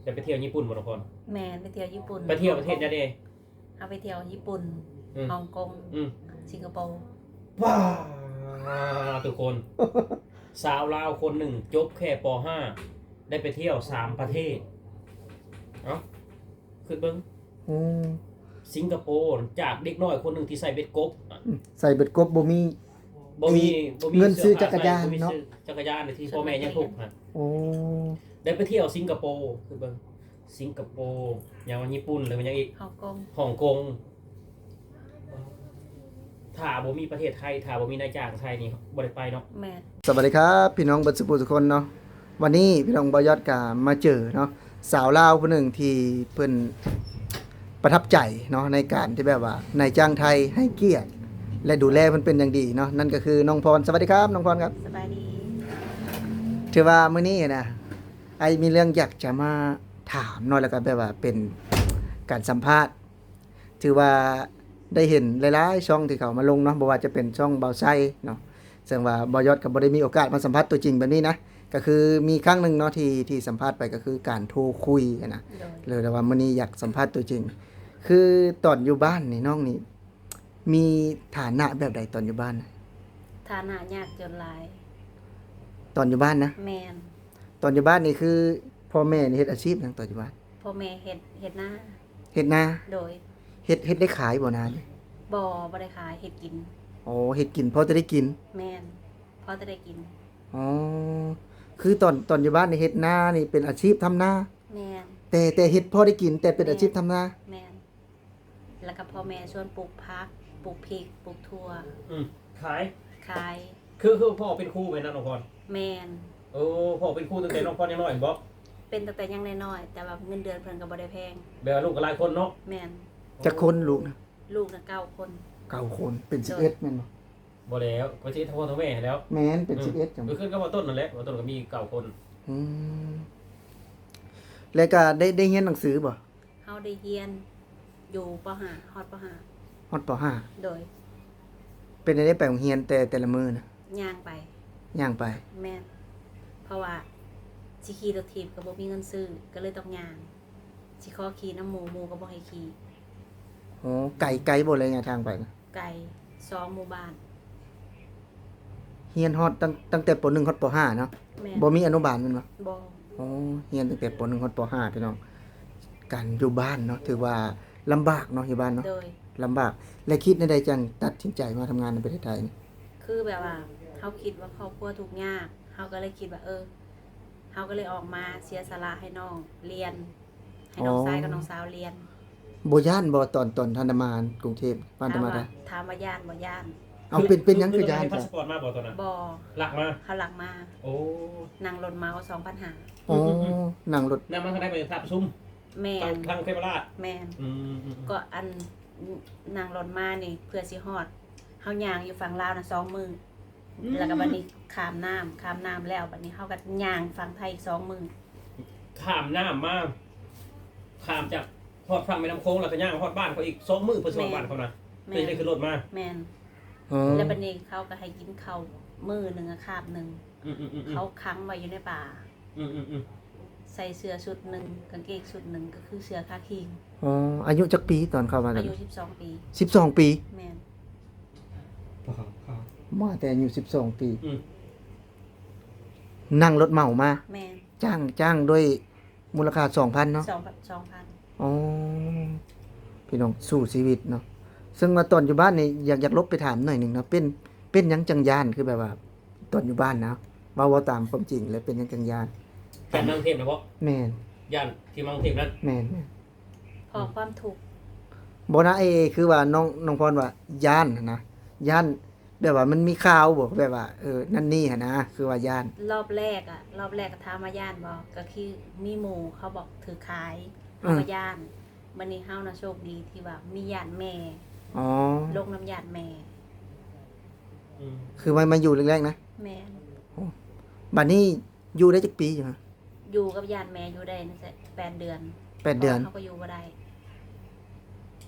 ໄດ້ໄປທ່ຽວຍີ່ປຸ່ນບໍ່ ນ້ອງພອນ? ແມ່ນ ໄປທ່ຽວຍີ່ປຸ່ນ. ໄປທ່ຽວປະເທດໃດແດ່? ເຮົາໄປທ່ຽວຍີ່ປຸ່ນ, ອືມ ຮົອງກົງ, ອືມ ສິງກະໂປ. ປາດ ທຸກຄົນ ສາວລາວຄົນໜຶ່ງຈົບແຄ່ ປໍຫ້າ ໄດ້ໄປທ່ຽວສາມປະເທດ. ເອົ້າ ຄິດເບິ່ງ. ອືມ ສິງກະໂປ ຈາກເດັກນ້ອຍຄົນໜຶ່ງທີ່ໃສ່ເບັດກົບ ອືມ ໃສ່ເບັດກົບ ບໍ່ມີ ບໍ່ມີ ບໍ່ມີເງິນຊື້ຈັກກະຍານເນາະ, ບໍ່ມີເສື້ອຜ້າໃສ່ ບໍ່ມີຊື້ຈັກກະຍານທີ່ພໍ່ແມ່ຍັງທຸກຫັ້ນ. ໂອ້ ໄດ້ໄປທ່ຽວສິງກະໂປ ຄືເບິ່ງ ສິງກະໂປ ຍັງວ່າຍີ່ປຸ່ນ ຫຼືວ່າຫຍັງອີກ? ຮົອງກົງ ຮົອງກົງ. ຖ້າບໍ່ມີປະເທດໄທ ຖ້າບໍ່ມີນາຍຈ້າງໄທນີ້ບໍ່ໄດ້ໄປເນາະ. ແມ່ນ. ສະບາຍດີຄັບ ພີ່ນ້ອງເບິດສູ່ຜູ້ສູ່ຄົນເນາະ. ວັນນີ້ພີ່ນ້ອງບ່າວຍອດກະມາເຈີເນາະ ສາວລາວຜູ້ໜຶ່ງທີ່ເພິ່ນປະທັບໃຈເນາະ ໃນການທີ່ແບບວ່ານາຍຈ້າງໄທໃຫ້ກຽດ ແລະ ດູແລເພິ່ນເປັນຢ່າງດີເນາະ, ນັ້ນກໍຄືນ້ອງພອນ. ສະບາຍດີຄັບ ນ້ອງພອນຄັບ. ສະບາຍດີ. ຖືວ່າມື້ນີ້ນະ ອ້າຍມີເລື່ອງຢາກຈະມາຖາມເນາະ ແລ້ວກໍແບບວ່າເປັນການສຳພາດ ຖືວ່າໄດ້ເຫັນຫຼາຍໆຊ່ອງທີ່ເຂົາມາລົງເນາະ, ບໍ່ວ່າຈະເປັນຊ່ອງບ່າວໄຊເນາະ, ເຊິ່ງວ່າບ່າວຍອດກໍບໍ່ໄດ້ມີໂອກາດມາສຳພາດຕົວຈິງແບບນີ້ນະ, ກໍຄືມີຄັ້ງໜຶ່ງເນາະ ທີ່ ທີ່ສຳພາດໄປ ກໍຄືການໂທຄຸຍຫັ້ນນະ. ໂດຍ. ເລີຍແຕ່ວ່າມື້ນີ້ຢາກສຳພາດຕົວຈິງ. ຄືຕອນຢູ່ບ້ານນີ້ ນ້ອງນີ້ມີຖານະແບບໃດຕອນຢູ່ບ້ານນະ? ຖານະຍາກຈົນຫຼາຍ. ຕອນຢູ່ບ້ານນະ? ແມ່ນ. ຕອນຢູ່ບ້ານນີ້ຄືພໍ່ແມ່ນີ້ເຮັດອາຊີບຫຍັງຕອນຢູ່ບ້ານ? ພໍ່ແມ່ເຮັດ ເຮັດນາ. ເຮັດນາ? ໂດຍ. ເຮັດ ເຮັດໄດ້ຂາຍບໍ່ນານີ້? ບໍ່ ບໍ່ໄດ້ຂາຍ ເຮັດກິນ. ອໍ ເຮັດກິນ ພໍແຕ່ໄດ້ກິນ? ແມ່ນ ພໍແຕ່ໄດ້ກິນ. ອໍ ຄືຕອນ ຕອນຢູ່ບ້ານນີ້ເຮັດນານີ້ເປັນອາຊີບທຳນາ? ແມ່ນ. ແຕ່ ແຕ່ເຮັດພໍໄດ້ກິນ ແຕ່ເປັນອາຊີບທຳນາ? ແມ່ນ. ແລ້ວກໍພໍ່ແມ່ຊວນປູກຜັກ ປູກພິກ ປູກຖົ່ວ. ອືມ ຂາຍ? ຂາຍ. ຄື ຄືພໍ່ເປັນຄູແມ່ນນະ ນ້ອງພອນ? ແມ່ນ. ໂອ້ ພໍ່ເປັນຄູຕັ້ງແຕ່ນ້ອງພອນຍັງນ້ອຍແມ່ນບໍ່? ເປັນຕັ້ງແຕ່ຍັງນ້ອຍໆ ແຕ່ວ່າເງິນເດືອນເພິ່ນກໍບໍ່ໄດ້ແພງ. ແບບວ່າລູກກໍຫຼາຍຄົນເນາະ? ແມ່ນ. ຈັກຄົນລູກນະ? ລູກນະເກົ້າຄົນ. ເກົ້າຄົນ ເປັນ ໂດຍ ສິບເອັດແມ່ນບໍ່? ບໍ່ແລ້ວ ກໍສິບເອັດທັງພໍ່ທັງແມ່ແລ້ວ. ແມ່ນ ເປັນ ເອີ ສິບເອັດຈັ່ງ ກໍຄືກັບບ່າວຕົ້ນນັ້ນແຫຼະ ບ່າວຕົ້ນກໍມີເກົ້າຄົນ. ອືມ ແລ້ວກໍໄດ້ ໄດ້ຮຽນໜັງສືບໍ່? ເຮົາໄດ້ຮຽນຢູ່ ປໍຫ້າ ຮອດ ປໍຫ້າ. ຮອດ ປໍຫ້າ. ໂດຍ. ເປັນແນວໃດໄປໂຮງຮຽນແຕ່ ແຕ່ລະມື້ນະ? ຍ່າງໄປ. ຍ່າງໄປ? ແມ່ນ. ເພາະວ່າຊິຂີ່ລົດຖີບກໍບໍ່ມີເງິນຊື້ ກໍເລີຍຕ້ອງຍ່າງ. ຊິຂໍຂີ່ນຳໝູ່ ໝູ່ກໍບໍ່ໃຫ້ຂີ່. ໂອ້ ໄກ ໄກບໍ່ ໄລຍະທາງໄປນະ? ໄກ ສອງໝູ່ບ້ານ. ຮຽນຮອດຕັ້ງ ຕັ້ງແຕ່ ປໍໜຶ່ງ ຮອດ ປໍຫ້າ ເນາະ? ແມ່ນ. ບໍ່ມີອະນຸບານແມ່ນບໍ່? ບໍ່. ໂອ້ ຮຽນຕັ້ງແຕ່ ປໍໜຶ່ງ ຮອດ ປໍຫ້າ ພີ່ນ້ອງ. ການຢູ່ບ້ານເນາະ ຖືວ່າລຳບາກເນາະ ຢູ່ບ້ານເນາະ? ໂດຍ. ລຳບາກ. ແລະ ຄິດແນວໃດຈັ່ງຕັດສິນໃຈມາທຳງານໃນປະເທດໄທນີ້? ຄືແບບວ່າເຮົາຄິດວ່າຄອບຄົວທຸກຍາກ ເຮົາກໍເລີຍຄິດວ່າ ເອີ ເຮົາກໍເລີຍອອກມາເສຍສະຫຼະໃຫ້ນ້ອງຮຽນ. ໃຫ້ນ້ອງຊາຍກັບນ້ອງສາວຮຽນ. ອໍ ບໍ່ຢ້ານບໍ່ ຕອນ ຕອນທ່ານໄດ້ມາກຸງເທບ ຜ່ານຕະມາດາ? ຖາມວ່າ ຖາມວ່າຢ້ານບໍ່? ຢ້ານ. ເອົາ ເປັນ ເປັນຫຍັງຄືຢ້ານ? ເຂົາເຮັດພາສປອດມາບໍ່ຕອນນັ້ນ? ບໍ່. ລັກມາ? ເຂົາລັກມາ. ໂອ້ ນັ່ງລົດເໝົາ ສອງພັນຫ້າ. ອໍ ອືມໆໆ ນັ່ງລົດ ນັ່ງມາທາງໃດ? ໄປທ່າປະຊຸມ? ແມ່ນ. ທາງ ທາງເທວະລາດ? ແມ່ນ. ອືມໆໆ ກໍອັນ ນັ່ງລົດມານີ້ເພື່ອຊິຮອດ ເຮົາຍ່າງຢູ່ຝັ່ງລາວນະ ສອງມື້. ອືມ ແລ້ວກໍບັດນີ້ຂ້າມນ້ຳ ຂ້າມນ້ຳແລ້ວ ບັດນີ້ເຮົາກໍຍ່າງຝັ່ງໄທອີກສອງມື້. ຂ້າມນ້ຳມາ ຂ້າມຈາກ ຮອດຝັ່ງແມ່ນ້ຳໂຂງ ແລ້ວກໍຍ່າງມາຮອດບ້ານເຂົາອີກສອງມື້ ເພື່ອຊິຮອດ ແມ່ນ ບ້ານເຂົານະ. ແມ່ນ. ເພື່ອຊິໄດ້ຂຶ້ນລົດມາ. ແມ່ນ. ອໍ ແລ້ວບັດນີ້ເຂົາກໍໃຫ້ກິນເຂົ້າມື້ໜຶ່ງອະ ຄາບໜຶ່ງ. ອືມໆໆໆ ເຂົາຂັງໄວ້ຢູ່ໃນປ່າ. ອືມໆໆ ໃສ່ເສື້ອຊຸດໜຶ່ງ ກາງເກງຊຸດໜຶ່ງ ກໍຄືເສື້ອຄາຄີ. ອໍ ອາຍຸຈັກປີຕອນເຂົ້າມາ? ອາຍຸສິບສອງປີ. ສິບສອງປີ? ແມ່ນ. ມາແຕ່ອາຍຸສິບສອງປີ. ອືມ ນັ່ງລົດເໝົາມາ? ແມ່ນ. ຈ້າງ ຈ້າງດ້ວຍມູນລະຄ່າສອງພັນເນາະ? ສອງພັນ ສອງພັນ. ອໍ ພີ່ນ້ອງ ສູ້ຊີວິດເນາະ. ເຊິ່ງວ່າຕອນຢູ່ບ້ານນີ້ ຢາກ ຢາກລົບໄປຖາມໜ້ອຍໜຶ່ງເນາະ ເປັນ ເປັນຫຍັງຈັ່ງຢ້ານ? ຄືແບບວ່າຕອນຢູ່ບ້ານນະ ເວົ້າ ເວົ້າຕາມຄວາມຈິງ ແລ້ວເປັນຫຍັງຈັ່ງຢ້ານ? ຢ້ານມາກຸງເທບນະບໍ? ແມ່ນ. ຢ້ານທີ່ມາກຸງເທບນັ້ນ? ແມ່ນໆ. ເພາະຄວາມທຸກ. ບໍ່ນະ ເອ ຄືວ່ານ້ອງ ນ້ອງພອນວ່າຢ້ານຫັ້ນນະ ຢ້ານ ແບບວ່າມັນມີຂ່າວບໍ່ ແບບວ່າ ເອີ ນັ້ນນີ້ຫັ້ນນະ ຄືວ່າຢ້ານ? ລອບແລກອະ ລອບແລກກໍຖາມວ່າຢ້ານບໍ່ ກໍຄືມີໝູ່ເຂົາບອກຖືກຂາຍ ເຮົາກໍ ອືມ ຢ້ານ. ບັດນີ້ເຮົານະໂຊກດີທີ່ວ່າມີຍາດແມ່. ອໍ ລົງນຳຍາດແມ່. ອືມ ຄືວ່າມາຢູ່ແລກໆນະ? ແມ່ນ. ໂອ້ ບັດນີ້ຢູ່ໄດ້ຈັກປີຢູ່ຫັ້ນ? ຢູ່ກັບຍາດແມ່ຢູ່ໄດ້ແປດເດືອນ. ແປດເດືອນ? ເຮົາກໍຢູ່ບໍ່ໄດ້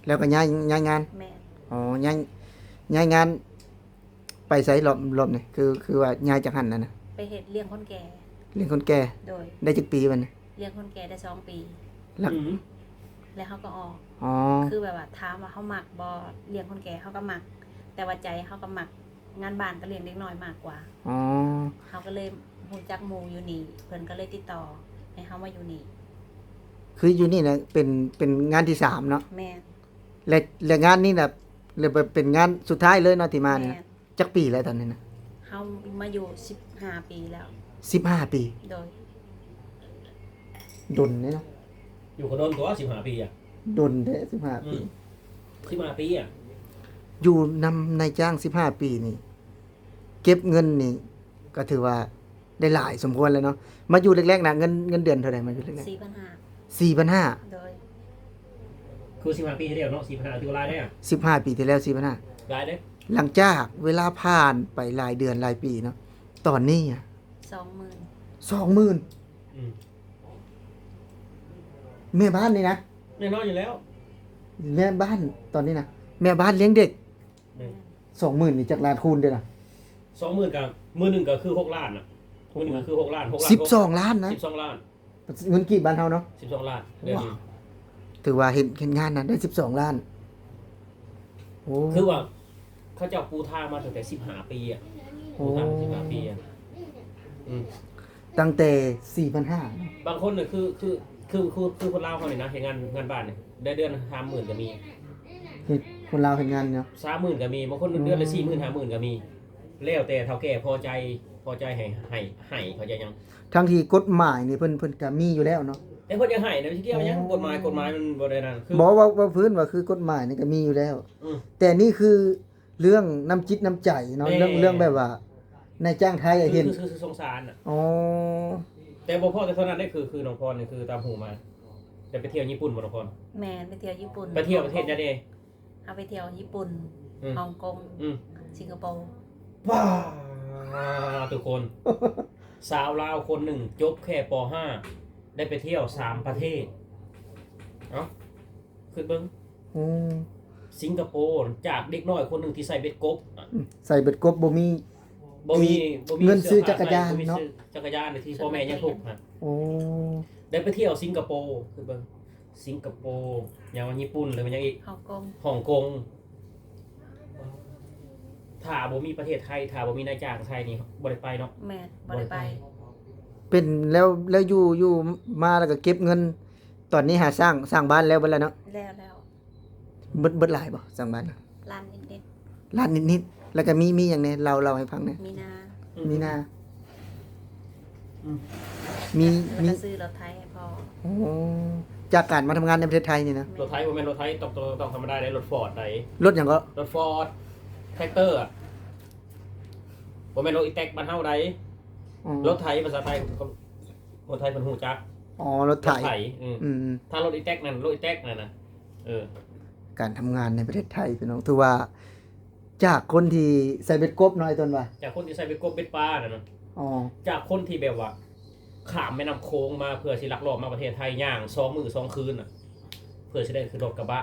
ແລ້ວກໍຍ້າຍ ຍ້າຍງານ? ແມ່ນ. ອໍ ຍ້າຍ ຍ້າຍງານໄປໃສ? ລອບ ລອບນີ້ ຄື ຄືວ່າຍ້າຍຈາກຫັ້ນນະ ໄປເຮັດລ້ຽງຄົນແກ່. ລ້ຽງຄົນແກ່? ໂດຍ. ໄດ້ຈັກປີບັດນີ້? ລ້ຽງຄົນແກ່ໄດ້ສອງປີ ແລ້ວ ອືມ ແລ້ວເຮົາກໍອອກ. ອໍ ຄືແບບວ່າ ຖາມວ່າເຮົາມັກບໍ່ລ້ຽງຄົນແກ່? ເຮົາກໍມັກ ແຕ່ວ່າໃຈເຮົາກໍມັກງານບ້ານກັບລ້ຽງເດັກນ້ອຍມາກກວ່າ. ອໍ ເຮົາກໍເລີຍຮູ້ຈັກໝູ່ຢູ່ນີ້ ເພິ່ນກໍເລີຍຕິດຕໍ່ໃຫ້ເຮົາມາຢູ່ນີ້. ຄືຢູ່ນີ້ນະ ເປັນ ເປັນງານທີສາມເນາະ? ແມ່ນ. ແລະ ແລະ ງານນີ້ນະ ແລະ ເປັນງານສຸດທ້າຍເລີຍເນາະທີ່ມານີ້ນະ? ແມ່ນ. ຈັກປີແລ້ວຕອນນີ້ນະ? ເຮົາມາຢູ່ສິບຫ້າປີແລ້ວ. ສິບຫ້າປີ? ໂດຍ. ດົນເດ້ເນາະ. ຢູ່ກໍດົນຕົວະ ສິບຫ້າປີອະ. ດົນແທ້ ສິບຫ້າປີ. ອືມ ສິບຫ້າປີອະ. ຢູ່ນຳນາຍຈ້າງສິບຫ້າປີນີ້ ເກັບເງິນນີ້ກໍຖືວ່າ ໄດ້ຫຼາຍສົມຄວນແລ້ວເນາະ. ມາຢູ່ແລກໆນະ ເງິນ ເງິນເດືອນເທົ່າໃດ? ມາຢູ່ແລກໆ ສີ່ພັນຫ້າ. ສີ່ພັນຫ້າ? ໂດຍ. ຄືສິບຫ້າປີທີ່ແລ້ວເນາະ ສີ່ພັນຫ້າ ຖືວ່າຫຼາຍເດ້ອະ. ສິບຫ້າປີທີ່ແລ້ວ ສີ່ພັນຫ້າ ຫຼາຍເດ້. ຫຼັງຈາກເວລາຜ່ານໄປຫຼາຍເດືອນຫຼາຍປີເນາະ ຕອນນີ້ອະ ສອງໝື່ນ. ສອງໝື່ນ? ອືມ. ແມ່ບ້ານນີ້ນະ? ແນ່ນອນຢູ່ແລ້ວ ແມ່ບ້ານຕອນນີ້ນະ ແມ່ບ້ານລ້ຽງເດັກ. ແມ່ນ. ສອງໝື່ນນີ້ຈັກລ້ານຄູນເດ້ລະ? ສອງໝື່ນກໍ ມື້ໜຶ່ງກໍຄືຫົກລ້ານນະ. ມື້ໜຶ່ງກໍຄືຫົກລ້ານ. ຫົກລ້ານ. ສິບສອງລ້ານນະ? ສິບສອງລ້ານ. ເງິນກີບບ້ານເຮົາເນາະ? ສິບສອງລ້ານ. ວ້າວ. ຖືວ່າເຮັດ ເຮັດງານນະໄດ້ສິບສອງລ້ານ. ໂອ້ ຄືວ່າເຂົາເຈົ້າປູທາງມາຕັ້ງແຕ່ສິບຫ້າປີອະ. ໂອ້ ປູທາງສິບຫ້າປີອະ. ອືມ. ຕັ້ງແຕ່ສີ່ພັນຫ້າເນາະ. ບາງຄົນນະ ຄື ຄື ຄື ຄື ຄືຄົນລາວເຮົານີ້ນະ ເຮັດງານ ງານບ້ານນີ້ ໄດ້ເດືອນສາມໝື່ນກໍມີ. ເຮັດ ຄົນລາວເຮັດງານເນາະ ສາມໝື່ນກໍມີ. ບາງຄົນເດືອນລະ ອືມ ສີ່ໝື່ນ ຫ້າໝື່ນກໍມີ ແລ້ວແຕ່ເຖົ້າແກ່ພໍໃຈ ພໍໃຈໃຫ້ ໃຫ້ ໃຫ້ ເຂົ້າໃຈຍັງ? ທັງທີ່ກົດໝາຍນີ້ເພິ່ນ ເພິ່ນກໍມີຢູ່ແລ້ວເນາະ ແຕ່ເພິ່ນຢາກໃຫ້ນະ. ຊິກ່ຽວຫຍັງ ໂອ້ ກົດໝາຍ ກົດໝາຍມັນບໍ່ໄດ້ນັ້ນ. ຄື ບໍ່ ເວົ້າ ເວົ້າພື້ນວ່າຄືກົດໝາຍນີ້ກໍມີຢູ່ແລ້ວ. ອືມ. ແຕ່ນີ້ຄື ເລື່ອງນ້ຳຈິດນ້ຳໃຈເນາະ. ແມ່ນ. ເລື່ອງ ເລື່ອງແບບວ່ານາຍຈ້າງໄທ ຄື ເຫັນ ຄື ຄື ຄືສົງສານນະ. ອໍ ແຕ່ບໍ່ພໍແຕ່ເທົ່ານັ້ນເດ້ ຄື ຄືນ້ອງພອນນີ້ ຄືຕາມຮູ້ມາ ໄດ້ໄປທ່ຽວຍີ່ປຸ່ນບໍ່ນ້ອງພອນ? ແມ່ນ ໄປທ່ຽວຍີ່ປຸ່ນ. ໄປທ່ຽວປະເທດໃດແດ່? ເຮົາໄປທ່ຽວຍີ່ປຸ່ນ. ອືມ. ຮົອງກົງ. ອືມ. ສິງກະໂປ. ປ້າດ ທຸກຄົນ ສາວລາວຄົນໜຶ່ງຈົບແຄ່ ປໍຫ້າ ໄດ້ໄປທ່ຽວສາມປະເທດ. ເອົ້າ ຄິດເບິ່ງ. ໂອ້ ສິງກະໂປ ຈາກເດັກນ້ອຍຄົນໜຶ່ງທີ່ໃສ່ເບັດກົບ ອາ ອືມ ໃສ່ເບັດກົບ ບໍ່ມີ ບໍ່ມີ ບໍ່ມີເງິນຊື້ຈັກກະຍານເນາະ ບໍ່ມີຊື້ຈັກກະຍານທີ່ພໍ່ແມ່ຍັງທຸກນະ. ໂອ້ ໄດ້ໄປທ່ຽວສິງກະໂປ ຄືເບິ່ງ ສິງກະໂປ ຫຍັງວ່າຍີ່ປຸ່ນ ແລ້ວແມ່ນຫຍັງອີກ? ຮົງກົງ. ຮົງກົງ. ຖ້າບໍ່ມີປະເທດໄທ ຖ້າບໍ່ມີນາຍຈ້າງໄທນີ້ ບໍ່ໄດ້ໄປເນາະ. ແມ່ນ ບໍ່ໄດ້ໄປ. ບໍ່ໄດ້ໄປ. ເປັນແລ້ວ ແລ້ວຢູ່ ຢູ່ມາແລ້ວກໍເກັບເງິນ ຕອນນີ້ຫາສ້າງ ສ້າງບ້ານແລ້ວເບິດແລ້ວເນາະ? ແລ້ວ ແລ້ວ. ເບິດ ເບິດຫຼາຍບໍ່ ສ້າງບ້ານ? ລ້ານນິດໆ. ລ້ານນິດໆ. ແລ້ວກໍມີ ມີຫຍັງແດ່? ເລົ່າ ເລົ່າໃຫ້ຟັງແດ່. ມີນາ. ອືມ. ມີນາ. ອືມ. ມີ ແລ້ວກໍ ມີ ຊື້ລົດໄຖໃຫ້ພໍ່. ໂອ້ ຈາກການມາທຳງານໃນປະເທດໄທນີ້ນະ? ແມ່ນ. ລົດໄຖບໍ່ແມ່ນລົດໄຖ ຕ້ອງ ຕ້ອງ ຕ້ອງທຳມະດາເດ້ ລົດຟອດໃດ. ລົດຫຍັງເກາະ? ລົດຟອດ ແທຣັກເຕີອະ. ບໍ່ແມ່ນລົດອີແຕັກບ້ານເຮົາໃດ. ອໍ. ລົດໄຖພາສາໄທ ຄົນໄທເພິ່ນຮູ້ຈັກ. ອໍ ລົດໄຖ. ລົດໄຖ. ອືມ. ອືມໆ. ຖ້າລົດອີແຕັກນັ້ນ ລົດອີແຕັກນັ້ນນະ. ເອີ ການທຳງານໃນປະເທດໄທ ພີ່ນ້ອງ ຖືວ່າຈາກຄົນທີ່ໃສ່ເບັດກົບເນາະ ໄອ້ຕົ້ນວ່າ ຈາກຄົນທີ່ໃສ່ເບັດກົບເບັດປານັ້ນນະ. ອໍ. ຈາກຄົນທີ່ແບບວ່າຂ້າມແມ່ນ້ຳໂຂງມາເພື່ອຊິລັກລອບມາປະເທດໄທ ຍ່າງສອງມື້ສອງຄືນນະ ເພື່ອຊິໄດ້ຂຶ້ນລົດກະບະ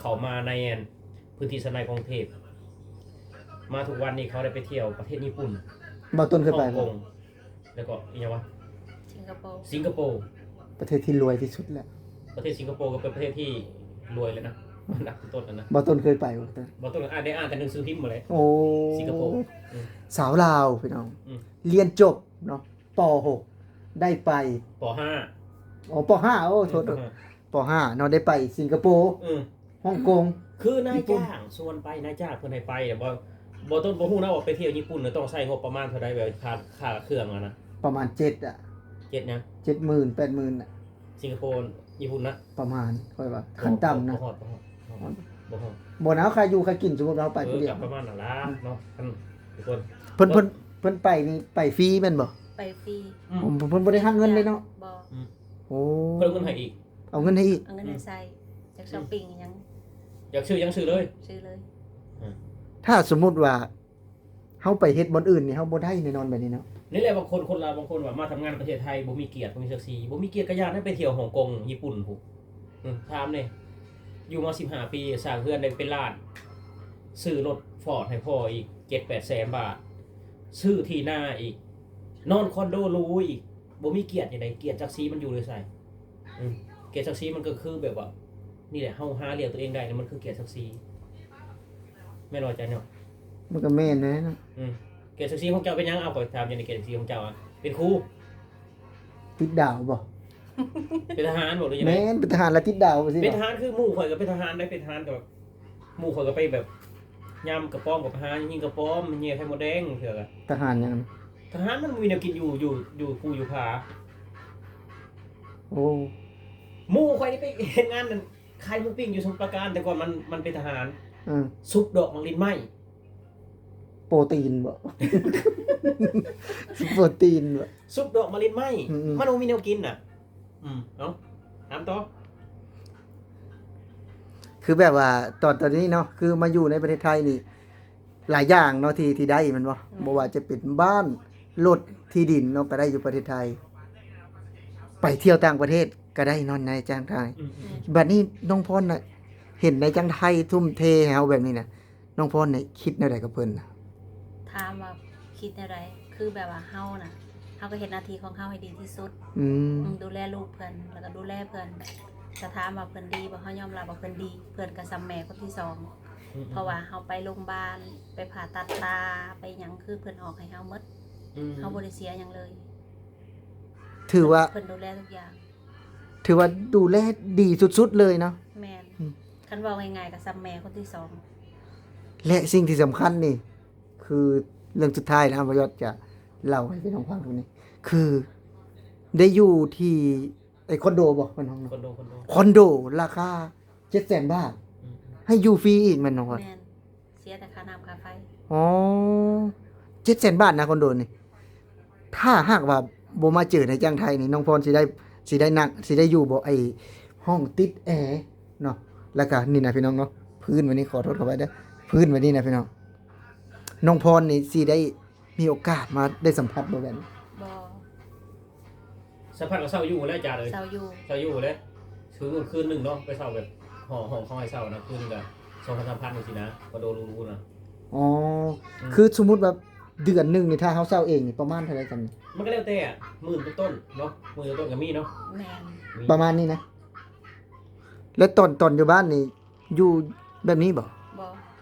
ເຂົ້າມາໃນ ອັນ ພື້ນທີ່ຊານໃນຂອງເທບ ມາທຸກວັນນີ້ເຂົາໄດ້ໄປທ່ຽວປະເທດຍີ່ປຸ່ນ. ບ່າວຕົ້ນເຄີຍໄປບໍ່? ແລ້ວກໍອີຫຍັງວະ ສິງກະໂປ. ສິງກະໂປ ປະເທດທີ່ລວຍທີ່ສຸດແຫຼະ. ປະເທດສິງກະໂປກໍເປັນປະເທດທີ່ລວຍເລີຍນະ ອັນດັບຕົ້ນໆນັ້ນນະ. ບ່າວຕົ້ນເຄີຍໄປບໍ່? ບ່າວຕົ້ນອ່ານ ໄດ້ອ່ານແຕ່ໜັງສືພິມໝົດເລີຍ. ໂອ້ ສິງກະໂປ. ອືມ. ສາວລາວ ພີ່ນ້ອງ ອືມ ລຽນຈົບເນາະ ປໍຫົກ ໄດ້ໄປ ປໍຫ້າ. ອໍ ປໍຫ້າ. ໂອ້ ໂທດ ປໍຫ້າເນາະ ໄດ້ໄປສິງກະໂປ. ອືມ. ຮົງກົງ. ຄືນາຍຈ້າງຊວນໄປ ນາຍຈ້າງເພິ່ນໃຫ້ໄປ ແລ້ວບໍ່ ບໍ່ ຕົ້ນບໍ່ຮູ້ນະວ່າໄປທ່ຽວຍີ່ປຸ່ນນະ ຕ້ອງໃຊ້ງົບປະມານເທົ່າໃດ ແບບຄ່າ ຄ່າເຄື່ອງຫັ້ນນະ? ປະມານເຈັດອະ. ເຈັດຫຍັງ? ເຈັດໝື່ນ ແປດໝື່ນອະ. ສິງກະໂປ ຍີ່ປຸ່ນນະ? ປະມານ ຂ້ອຍວ່າ ໂອ້ ຂັ້ນຕ່ຳນະ ບໍ່ຮອດ ບໍ່ຮອດ ບໍ່ຮອດ ບໍ່ຮອດ. ບໍ່ນະ ຄ່າຢູ່ຄ່າກິນ ສົມມຸດເຮົາໄປຜູ້ດຽວ ເອີ ກໍປະມານນັ້ນລະເນາະ ອັນທຸກຄົນ. ເພິ່ນ ເພິ່ນ ເພິ່ນໄປນີ້ໄປຟຣີແມ່ນບໍ່? ໄປຟຣີ. ອືມ. ເພິ່ນ ເພິ່ນບໍ່ໄດ້ຫັກເງິນເລີຍເນາະ? ບໍ່. ອືມ. ໂອ້ ເພິ່ນເອົາເງິນໃຫ້ອີກ. ເອົາເງິນໃຫ້ອີກ. ເອົາເງິນໃຫ້ໃຊ້ ຢາກຊັອບປິງຫຍັງ ຢາກຊື້ຫຍັງຊື້ເລີຍ ຊື້ເລີຍ. ອ່າ ຖ້າສົມມຸດວ່າເຮົາໄປເຮັດບ່ອນອື່ນນີ້ ເຮົາບໍ່ໄດ້ແນ່ນອນແບບນີ້ເນາະ. ນີ້ແຫຼະ ບາງຄົນ ຄົນລາວບາງຄົນວ່າມາທຳງານປະເທດໄທບໍ່ມີກຽດ ບໍ່ມີສັກສີ ບໍ່ມີກຽດກະຢ່າ ໄດ້ໄປທ່ຽວຮົງກົງ ຍີ່ປຸ່ນພຸ້ນ. ອືມ ຖາມແດ່ ຢູ່ມາສິບຫ້າປີ ສ້າງເຮືອນໄດ້ເປັນລ້ານ ຊື້ລົດຟອດໃຫ້ພໍ່ອີກເຈັດແປດແສນບາດ ຊື້ທີ່ນາອີກ ນອນຄອນໂດຫຼູອີກ. ບໍ່ມີກຽດຈັ່ງໃດ? ກຽດສັກສີມັນຢູ່ໃນໃສ? ອືມ ກຽດສັກສີມັນກໍຄືແບບວ່າ ນີ້ແຫຼະ ເຮົາຫາລ້ຽງຕົວເອງໄດ້ ມັນຄືກຽດສັກສີ ແມ່ນບໍ່ອາຈານເນາະ? ມັນກໍແມ່ນແຫຼະເນາະ. ອືມ ກຽດສັກສີຂອງເຈົ້າເປັນຫຍັງ? ເອົາ ຂ້ອຍຖາມຢ່າງນີ້ ກຽດສັກສີຂອງເຈົ້າອະ ເປັນຄູ? ຕິດດາວບໍ່? ເປັນທະຫານບໍ່ ຫຼືຈັ່ງໃດ? ແມ່ນ ເປັນທະຫານແລ້ວຕິດດາວ ບໍ່ຊີ້ ເປັນທະຫານຄືໝູ່ຂ້ອຍກໍເປັນທະຫານໄດ໋ ເປັນທະຫານກໍ ໝູ່ຂ້ອຍກໍໄປແບບ ຍາມກະປອມກໍໄປຫາຍິງກະປອມ ແຍ່ໄຂ່ມົດແດງເທື່ອກະ. ທະຫານຫຍັງ? ທະຫານມັນມີແນວກິນຢູ່ ຢູ່ ຢູ່ພູຢູ່ຜາ. ໂອ້ ໝູ່ຂ້ອຍນີ້ໄປເຮັດງານນັ້ນ ຂາຍໝູປີ້ງຢູ່ສະໝຸດປາການ ແຕ່ກ່ອນມັນ ມັນເປັນທະຫານ. ເອີ ຊຸບດອກໝາກລິນໄມ້. ໂປຣຕີນບໍ່? ຊຸບໂປຣຕີນບໍ່? ຊຸບດອກໝາກລິນໄມ້. ອືມໆ ມັນບໍ່ມີແນວກິນນະ. ອືມ ເອົາ ຖາມຕໍ່. ຄືແບບວ່າຕອນ ຕອນນີ້ເນາະ ຄືມາຢູ່ໃນປະເທດໄທນີ້ ຫຼາຍຢ່າງເນາະທີ່ ທີ່ໄດ້ແມ່ນບໍ່? ແມ່ນ. ບໍ່ວ່າຈະເປັນບ້ານ ລົດ ທີ່ດິນເນາະ ກໍໄດ້ຢູ່ປະເທດໄທ. ໄປທ່ຽວຕ່າງປະເທດກໍໄດ້ນອນນາຍຈ້າງໄທ. ອືມໆ ບັດນີ້ນ້ອງພອນນະ ເຫັນນາຍຈ້າງໄທທຸ່ມເທໃຫ້ເຮົາແບບນີ້ນະ ນ້ອງພອນນີ້ຄິດແນວໃດກັບເພິ່ນນະ? ຖາມວ່າຄິດແນວໃດ? ຄືແບບວ່າເຮົານະ ເຮົາກໍເຮັດໜ້າທີ່ຂອງເຮົາໃຫ້ດີທີ່ສຸດ. ອືມ ອືມ ດູແລລູກເພິ່ນ ແລ້ວກໍດູແລເພິ່ນ. ກໍຖາມວ່າເພິ່ນດີບໍ່? ເຮົາຍອມຮັບວ່າເພິ່ນດີ. ເພິ່ນກໍສ່ຳແມ່ຄົນທີສອງ. ອືມໆ ເພາະວ່າເຮົາໄປໂລງບານ ໄປຜ່າຕັດຕາ ໄປຫຍັງ ຄືເພິ່ນອອກໃຫ້ເຮົາໝົດ. ອືມ ເຮົາບໍ່ໄດ້ເສຍຫຍັງເລີຍ. ຖືວ່າ ເພິ່ນດູແລທຸກຢ່າງ. ຖືວ່າດູແລດີສຸດໆເລີຍເນາະ. ແມ່ນ. ອືມ ຄັນເວົ້າງ່າຍໆກໍສ່ຳແມ່ຄົນທີສອງ. ແລະສິ່ງທີ່ສຳຄັນນີ້ ຄືເລື່ອງສຸດທ້າຍນະ ບ່າວຍອດຈະເລົ່າໃຫ້ພີ່ນ້ອງຟັງຕົງນີ້ ຄືໄດ້ຢູ່ທີ່ ໄອ້ ຄອນໂດບໍ່? ເພິ່ນຮ້ອງເນາະ ຄອນໂດ ຄອນໂດ ຄອນໂດລາຄາເຈັດແສນບາດ. ອືມ ໃຫ້ຢູ່ຟຣີອີກແມ່ນບໍ່? ແມ່ນ. ເສຍແຕ່ຄ່ານ້ຳຄ່າໄຟ. ອໍ ເຈັດແສນບາດນະຄອນໂດນີ້. ຖ້າຫາກວ່າບໍ່ມາເຈີນາຍຈ້າງໄທນີ້ ນ້ອງພອນຊິໄດ້ ຊິໄດ້ນັ່ງ ຊິໄດ້ຢູ່ບໍ່? ໄອ້ຫ້ອງຕິດແອເນາະ ແລ້ວກະນີ້ນະພີ່ນ້ອງເນາະ ພື້ນແບບນີ້ ຂໍໂທດຂໍອະໄພເດີ ພື້ນແບບນີ້ນະພີ່ນ້ອງ. ນ້ອງພອນນີ້ຊິໄດ້ມີໂອກາດມາໄດ້ສຳຜັດບໍ່ແບບນີ້? ບໍ່. ສະພັດກໍເຊົ່າຢູ່ແລ້ວອາຈານເອີຍ. ເຊົ່າຢູ່ ເຊົ່າຢູ່ແລ້ວ. ຄືຄືນໜຶ່ງເນາະ ໄປເຊົ່າແບບ ຫ້ອງ ຫ້ອງເຂົາໃຫ້ເຊົ່ານະ ຄືນໜຶ່ງກໍສອງພັນສາມພັນຈັ່ງຊີ້ນະ ຄອນໂດຫຼູໆນະ. ອໍ ອືມ ຄືສົມມຸດວ່າເດືອນໜຶ່ງນີ້ ຖ້າເຮົາເຊົ່າເອງນີ້ປະມານເທົ່າໃດຊັ້ນ? ມັນກໍແລ້ວແຕ່ ໝື່ນຕົ້ນໆເນາະ ໝື່ນຕົ້ນໆກໍມີເນາະ. ແມ່ນ. ມີ ປະມານນີ້ນະ. ແລ້ວຕອນ ຕອນຢູ່ບ້ານນີ້ ຢູ່ແບບນີ້ບໍ່? ບໍ່.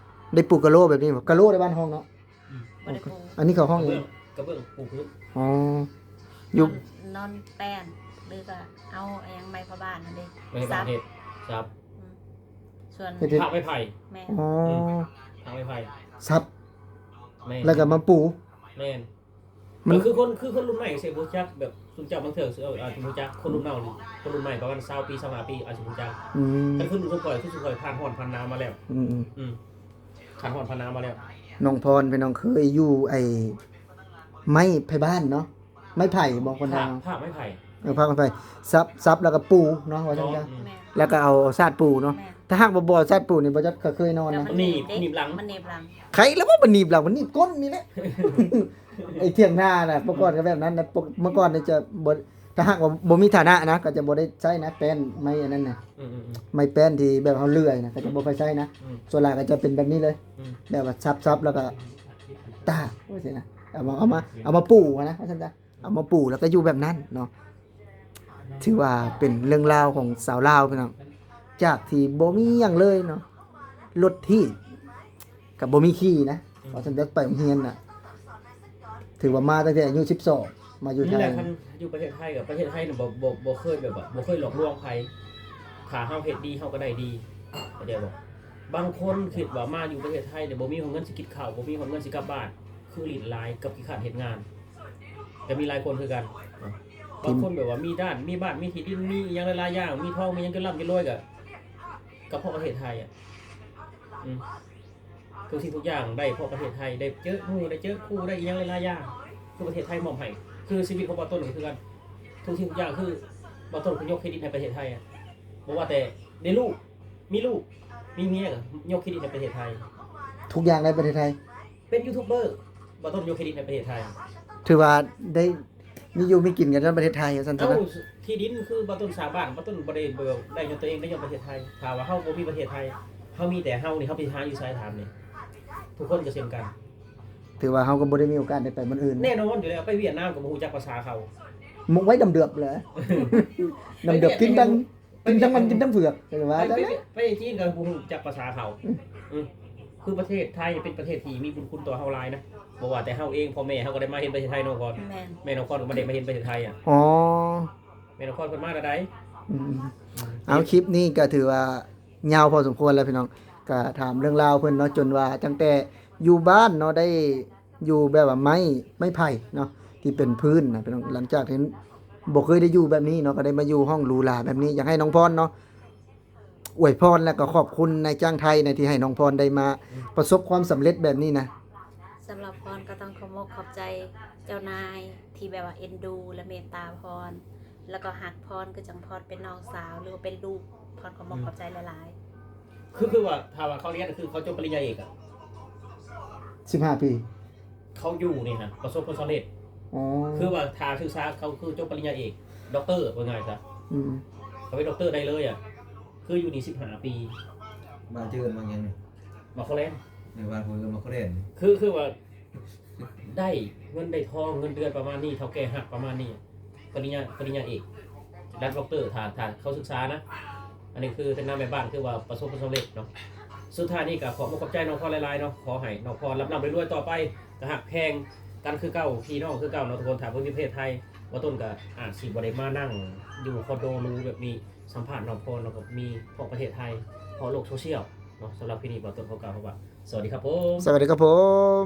ໄດ້ປູກກະໂລແບບນີ້ບໍ່? ກະໂລໃນບ້ານຮ້ອງເນາະ. ອືມ ບໍ່ໄດ້ປູກ. ອັນນີ້ເຂົາຮ້ອງ ກະເບື້ອງ ກະເບື້ອງປູພື້ນ. ອໍ ຢູ່ ນອນ ນອນແປ້ນ ຫຼືກໍເອົາອີ່ຫຍັງໄມ້ຜ້າບ້ານຫັ້ນເດ້ ໄມ້ຜ້າບ້ານເຮັດ ສັບ. ອືມ ສ່ວນ ເຮັດ ເຮັດ ພາກໄມ້ໄຜ່. ແມ່ນ. ອໍ ອືມ ພາກໄມ້ໄຜ່ ສັບ. ແມ່ນ. ແລ້ວກໍມາປູ. ແມ່ນ. ມັນ ກໍຄືຄົນ ຄືຄົນລຸ້ນໃໝ່ຊິບໍ່ຮູ້ຈັກ ແບບຊຸມເຈົ້າບາງເທື່ອ ເອີ ອາດຈະບໍ່ຮູ້ຈັກ ຄົນລຸ້ນເຮົານີ້ ຄົນລຸ້ນໃໝ່ປະມານຊາວປີ ຊາວຫ້າປີອາດຈະຮູ້ຈັກ. ອືມ ແຕ່ຄືລຸ້ນຂອງຂ້ອຍ ຄືຊຸມຂ້ອຍຜ່ານຮ້ອນຜ່ານໜາວມາແລ້ວ. ອືມໆ ອືມ ຜ່ານຮ້ອນຜ່ານໜາວມາແລ້ວ. ນ້ອງພອນ ພີ່ນ້ອງ ເຄີຍຢູ່ໄອ້ໄມ້ໄຜ່ບ້ານເນາະ ໄມ້ໄຜ່ບໍ່ ຄົນລາວ ພາກໄມ້ໄຜ່. ເອີ ພາກໄມ້ໄຜ່ ສັບ ສັບແລ້ວກໍປູເນາະ ວ່າຊັ້ນຊະ. ອືມ ແລ້ວກໍເອົາສາດປູເນາະ. ແມ່ນ. ຖ້າຫາກວ່າບໍ່ເອົາສາດປູນີ້ ບໍ່ຈັກເຄີຍນອນນະ. ມັນໜີບ ໜີບຫຼັງ ມັນໜີບຫຼັງ. ໃຄແລ້ວວ່າມັນໜີບຫຼັງ ມັນໜີບກົ້ນນີ້ແຫຼະ. ໄອ້ຖຽງນານະ ເມື່ອກ່ອນກໍແບບນັ້ນນະ ເມື່ອກ່ອນນີ້ຈະບໍ່ ຖ້າຫາກວ່າບໍ່ມີຖານະນະ ກໍຈະບໍ່ໄດ້ໃຊ້ນະ ແປ້ນໄມ້ອັນນັ້ນນະ. ອືມໆໆ ໄມ້ແປ້ນທີ່ແບບເຮົາເລື່ອຍນະ ກໍຈະບໍ່ຄ່ອຍໃຊ້ນະ. ອືມ ສ່ວນຫຼາຍກໍຈະເປັນແບບນີ້ເລີຍ. ອືມ ແບບວ່າສັບໆ ແລ້ວກໍຕາກ ວ່າຊີ້ນະ ເອົາມາ ເອົາມາ ເອົາມາປູຫັ້ນນະ ວ່າຊັ້ນຊະ. ເອົາມາປູ ແລ້ວກໍຢູ່ແບບນັ້ນເນາະ. ຖືວ່າເປັນເລື່ອງລາວຂອງຊາວລາວ ພີ່ນ້ອງ ຈາກທີ່ບໍ່ມີຫຍັງເລີຍເນາະ ລົດຖີບກໍບໍ່ມີຂີ່ນະ. ອືມ ເພາະສຳລັບໄປໂຮງຮຽນນະ ຖືວ່າມາຕັ້ງແຕ່ອາຍຸສິບສອງ ມາຢູ່ໄທ. ນີ້ແຫຼະ ຄັນຢູ່ປະເທດໄທ ກັບປະເທດໄທນີ້ ບໍ່ ບໍ່ ບໍ່ເຄີຍແບບວ່າ ບໍ່ເຄີຍຫຼອກລວງໃຜ. ຖ້າເຮົາເຮັດດີ ເຮົາກໍໄດ້ດີ ເຂົ້າໃຈບໍ່? ບາງຄົນຄິດວ່າມາຢູ່ປະເທດໄທນີ້ ບໍ່ມີຮອດເງິນຊິກິນເຂົ້າ ບໍ່ມີຮອດເງິນຊິກັບບ້ານ ຄືຫຼິ້ນຫຼາຍກັບຂີ້ຄ້ານເຮັດງານ. ກໍມີຫຼາຍຄົນຄືກັນເນາະ ບາງຄົນແບບວ່າມີດ້ານ ມີບ້ານ ມີທີ່ດິນ ມີອີ່ຫຍັງຫຼາຍໆຢ່າງ ມີທອງ ມີຫຍັງຈົນລ່ຳຈົນລວຍ ກໍ ກໍເພາະປະເທດໄທອະ. ອືມ ທຸກສິ່ງທຸກຢ່າງໄດ້ເພາະປະເທດໄທ ໄດ້ເຈີໝູ່ ໄດ້ເຈີຄູ່ ໄດ້ອີ່ຫຍັງຫຼາຍໆຢ່າງ ຄືປະເທດໄທມອບໃຫ້. ຄືຊີວິດຂອງບ່າວຕົ້ນກໍຄືກັນ ທຸກສິ່ງທຸກຢ່າງຄືບ່າວຕົ້ນກໍຍົກເຄຣດິດໃຫ້ປະເທດໄທອະ. ບໍ່ວ່າແຕ່ໄດ້ລູກ ມີລູກ ມີເມຍ ກໍຍົກເຄຣດິດໃຫ້ປະເທດໄທ. ທຸກຢ່າງໃນປະເທດໄທ ເປັນຢູທູບເບີ ບ່າວຕົ້ນຍົກເຄຣດິດໃຫ້ປະເທດໄທ. ຖືວ່າໄດ້ມີຢູ່ມີກິນກັນຍ້ອນປະເທດໄທ ວ່າຊັ້ນຊະ. ເອົ້າ ທີ່ດິນຄືບ່າວຕົ້ນສ້າງບ້ານ ບ່າວຕົ້ນບໍ່ໄດ້ ບໍ່ໄດ້ຍ້ອນຕົວເອງ ໄດ້ຍ້ອນປະເທດໄທ. ຖ້າວ່າເຮົາບໍ່ມີປະເທດໄທ ເຮົາມີແຕ່ເຮົານີ້ ເຮົາໄປຫາຢູ່ໃສ ຖາມແດ່? ທຸກຄົນກໍເຊັ່ນກັນ. ຖືວ່າເຮົາກໍບໍ່ໄດ້ມີໂອກາດໄດ້ໄປບ່ອນອື່ນ. ແນ່ນອນຢູ່ແລ້ວ ໄປຫວຽດນາມກໍບໍ່ຮູ້ຈັກພາສາເຂົາ. ໝົກໄວ້ດຳເດືອບແຫຼະ ດຳເດືອບກິນທັງ ກິນທັງມັນກິນທັງເຜືອກ ວ່າ ໄປ ໄປ ໄປຈີນກໍບໍ່ຮູ້ຈັກພາສາເຂົາ ອືມ ອືມ ຄືປະເທດໄທເປັນປະເທດທີ່ມີບຸນຄຸນຕໍ່ເຮົາຫຼາຍນະ ບໍ່ວ່າແຕ່ເຮົາເອງ ພໍ່ແມ່ເຮົາກໍໄດ້ມາເຫັນປະເທດໄທເນາະ ພໍ່ ແມ່ນ ແມ່ນ້ອງຄອນກໍມາໄດ້ມາເຫັນປະເທດໄທອະ ອໍ ແມ່ນ້ອງຄອນເພິ່ນມາແນວໃດ ອືມ ເອົາ ຄລິບນີ້ກໍຖືວ່າຍາວພໍສົມຄວນແລ້ວພີ່ນ້ອງ ກໍຖາມເລື່ອງລາວເພິ່ນເນາະ ຈົນວ່າຕັ້ງແຕ່ຢູ່ບ້ານເນາະ ໄດ້ຢູ່ແບບວ່າໄມ້ ໄມ້ໄຜ່ເນາະ ທີ່ເປັນພື້ນນະພີ່ນ້ອງ ຫຼັງຈາກທີ່ບໍ່ເຄີຍໄດ້ຢູ່ແບບນີ້ເນາະ ກໍໄດ້ມາຢູ່ຫ້ອງຫຼູຫຼາແບບນີ້ ຢາກໃຫ້ນ້ອງພອນເນາະ ອວຍພອນ ແລະກໍຂອບຄຸນນາຍຈ້າງໄທນະ ທີ່ໃຫ້ນ້ອງພອນໄດ້ມາປະສົບຄວາມສຳເລັດແບບນີ້ນະ. ສຳລັບພອນກໍຕ້ອງຂອບມົກຂອບໃຈເຈົ້ານາຍທີ່ແບບວ່າເອັນດູ ແລະເມດຕາພອນ ແລ້ວກໍຮັກພອນຄືຈັ່ງພອນເປັນນ້ອງສາວ ຫຼືວ່າເປັນລູກ ພອນຂອບມົກຂອບໃຈຫຼາຍໆ. ຄື ຄືວ່າຖ້າວ່າເຂົາຮຽນ ຄືເຂົາຈົບປະລິນຍາເອກອະ ສິບຫ້າປີ ເຂົາຢູ່ນີ້ຫັ້ນປະສົບຜົນສຳເລັດ ອໍ ຄືວ່າຖ້າສຶກສາເຂົາຄືຈົບປະລິນຍາເອກ ດັອກເຕີ ວ່າງ່າຍຊະ ອືມ ເຂົາເປັນດັອກເຕີໄດ້ເລີຍອະ ຄືຢູ່ນີ້ສິບຫ້າປີ ບ້ານເຈົ້າເອີ້ນວ່າຫຍັງນີ້? ໝາກໂຄແລນ ໃນບ້ານເພິ່ນເອີ້ນໝາກໂຄແລນ ຄື ຄືວ່າ ໄດ້ເງິນໄດ້ທອງ ເງິນເດືອນປະມານນີ້ ເຖົ້າແກ່ຮັກປະມານນີ້ ປະລິນຍາ ປະລິນຍາເອກ ລະດັອກເຕີ ຖ້າ ຖ້າເຂົາສຶກສານະ ອັນນີ້ຄືເປັນນາງແມ່ບ້ານ ຄືວ່າປະສົບຜົນສຳເລັດເນາະ. ສຸດທ້າຍນີ້ກໍຂອບອົກຂອບໃຈນ້ອງພອນຫຼາຍໆເນາະ ຂໍໃຫ້ນ້ອງພອນລ່ຳໆລວຍໆຕໍ່ໄປ ກໍຮັກແພງກັນຄືເກົ່າ ພີ່ນ້ອງຄືເກົ່າເນາະທຸກຄົນ. ຖ້າເບິ່ງຢູ່ປະເທດໄທ ບ່າວຕົ້ນກໍອາດຊິບໍ່ໄດ້ມານັ່ງຢູ່ຄອນໂດຫຼູແບບນີ້ ສຳພາດນ້ອງພອນ ແລ້ວກໍມີເພາະປະເທດໄທ ເພາະໂລກໂຊຊຽວເນາະ. ສຳລັບຄລິບນີ້ ບ່າວຕົ້ນຂໍກ່າວຄຳວ່າ ສະຫວັດດີຄັບຜົມ ສະຫວັດດີຄັບຜົມ.